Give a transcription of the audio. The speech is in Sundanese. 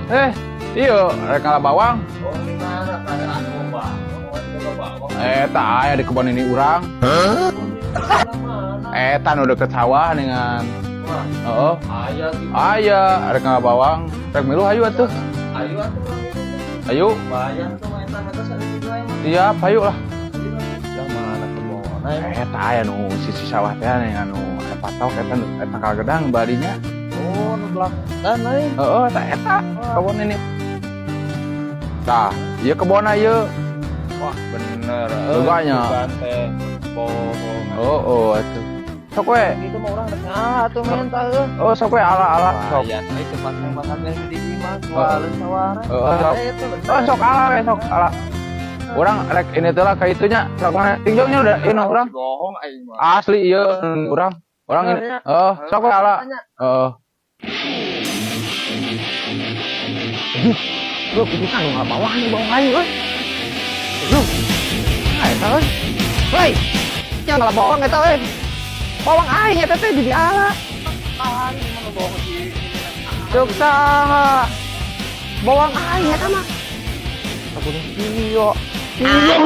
Eh, iya, rek ngala bawang. Oh, di mana kayak anu bawang? Oh, bawang. Eta aya di kebon ini urang. Mana? Eta nu deket sawah dengan. Wah, Heeh. aya gitu. Aya, rek ngala bawang. Rek milu hayu atuh. Ayo atuh. Ayo, Bayar tuh eta eta saeutik wae mah. Siap, hayu lah. Lah mana kebon? Eta aya nu sisi sawah teh anu aya patok eta nu eta tangkal gedang badinya. Oh, nu belakang lain. Heeh, eta eta kebon ini. Tah, ieu kebonna ieu. Wah, bener. Luganya. Bante. Bohong. Oh, oh atuh. Sok we. Itu mah urang rek ah atuh menta euy. Oh, sok we ala-ala sok. Lumayan, euy tepatnya makan yang di imah, jualan sawara. Heeh, sok. Itu bener. Oh, sok ala we, sok ala. Urang rek ini teh lah ka itunya. Sok mana tingjongnya udah ini urang. Bohong aing mah. Asli ieu urang. Urang ini. Oh, sok we ala. Heeh. Lu kudu kan nggak bawah nih bawang aing euy. Lu. Ah, eta euy. Woi, jangan ngalah bawang eta euy. Bawang aing eta teh di ala. Ah, ini mah bohong sih. Cuk saha. Bawang aing eta mah. Aku iyo. Iyo.